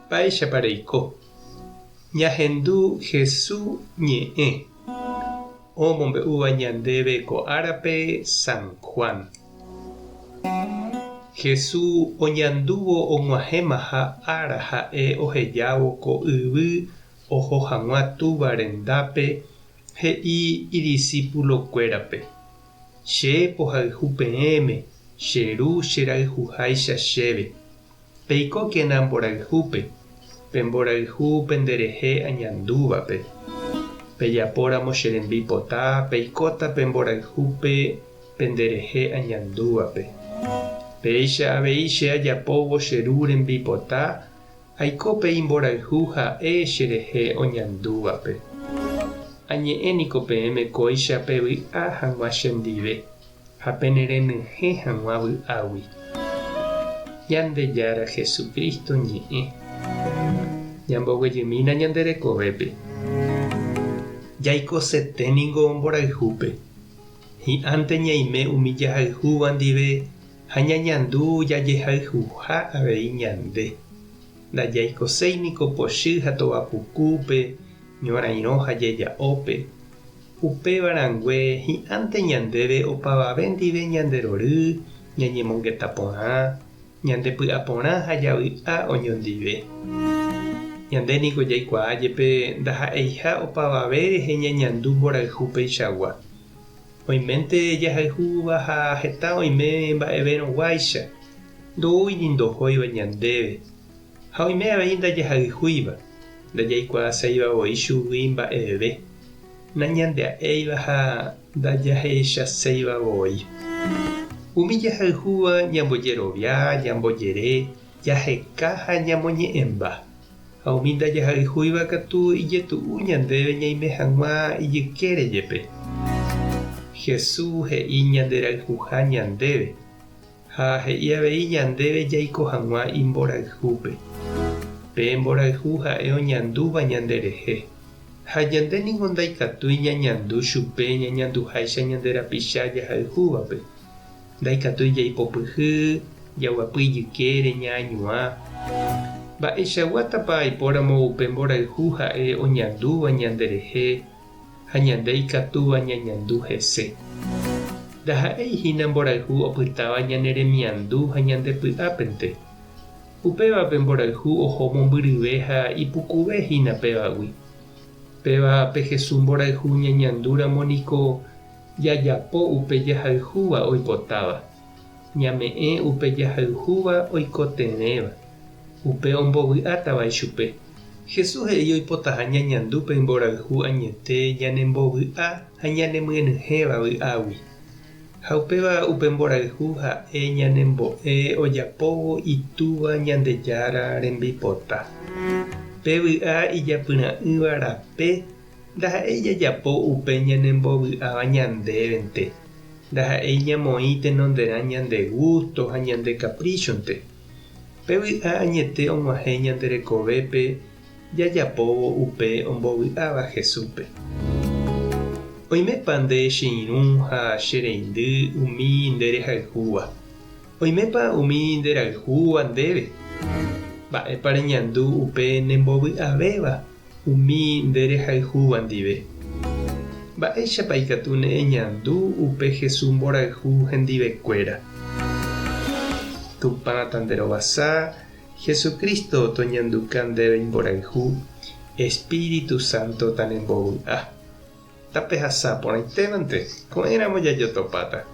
Mba'éichapa reiko? Ñahendu Hesu ñe'ẽ omombe'úva ñandéve ko árape San Juan. Hesu oñandúvo og̃uahẽmaha ára ha'e ohejávo ko yvy oho hag̃ua Túva rendápe he'i idisípulokuérape, Che pohayhu peẽme, che Ru cherayhuháicha chéve. Peikókena mborayhúpe, pe mborayhu penderehe añandúvape. Pejapóramo che rembipota, peikóta pe mborayhúpe penderehe añandúvape. Péicha avei che ajapóvo che Ru rembipota, aiko pe imborayhu ha'e cherehe oñandúvape. Añe'ẽ niko peẽme kóicha pevy'a hag̃ua chendive. Ha penerenyhẽ hag̃ua vy'águi. Ñandejára Jesucristo ñe'ẽ. Ñamboguejymína ñande rekovépe. Jaikosete ningo mborayhúpe. Hi'ãnte ñaime umi jahayhúva ndive ha ñañandu jajehayhuha avei ñande. Ndajaikoséi niko pochy ha tovapukúpe, ñorairõ ha jeja'ópe. Upéva rangue hi'ãnte ñandéve opavave ndive ñande rory, ñañemongeta porã, ñande py'a porã ha javy'a oñondive. Ñande niko jaikuaa jepe ndaha'eiha opavave rehe ñañandu mborayhu peichagua. Oiménte jahayhúva ha heta oime mba'evérõguáicha, ndoúi ni ndohóiva ñandéve. Ha oime avei ndajahayhúiva, ndajaikuaaséiva voi chugui mba'eve, nañandea'éiva ha ndajahechaséiva voi. Umi jahayhúva ñambojerovia, ñambojere, jaheka ha ñamoñe'ẽmba. Ha umi ndajahayhúiva katu ijetu'u ñandéve ñaime hag̃ua ijykére jepe. Jesús he'i ñanderayhuha ñandéve. Ha he'i avei ñandéve jaiko hag̃ua imborayhúpe. Pe mborayhu ha'e oñandúva ñanderehe. Ha ñande ningo ndaikatúi ñañandu chupe ñañanduháicha ñande rapicha jahayhúvape. Ndaikatúi jaipopyhy, jaguapy ijykére, ñaañuã. Mba'eichaguátapa aipóramo upe mborayhu ha'e oñandúva ñanderehe? ha ñande ikatúva ñañandu hese. Ndaha'éi hína mborayhu opytáva ñane remiandu ha ñande py'ápente. Upéva pe mborayhu oho mombyryve ha ipukuve hína pévagui. Péva pe Jesús mborayhu ñañandúramo niko jajapo upe jahayhúva oipotáva, ñame'ẽ upe jahayhúva oikotevẽva, upe ombovy'átava ichupe. Jesús he'i oipotaha ñañandu pe imborayhu añete ñanembovy'a ha ñanemyenyhẽva vy'águi. Ha upéva upe mborayhu ha'e ñanembo'e ojapóvo Itúva Ñandejára rembipota. Pe vy'a ijapyra'ỹva rape ndaha'éi jajapo upe ñanembovy'áva ñandévente, ndaha'éi ñamoĩ tenonderã ñande gústo ha ñande kapríchonte. Pe vy'a añete og̃uahẽ ñande rekovépe jajapóvo upe ombovy'áva Jesúspe. Oimépa nde che irũ ha che reindy umi nde rehayhúva? Oimépa umi nde rayhúva ndéve? Mba'épa reñandu upe nembovy'avéva umi nde rehayhúva ndive? Mba'éichapa ikatu ne eñandu upe Jesús mborayhu hendivekuéra? Tupã tanderovasa, Jesucristo toñanduka ndéve imborayhu, Espíritu Santo tanembovy'a. Tapehasa porãitévante, ko'ẽramo jajotopáta.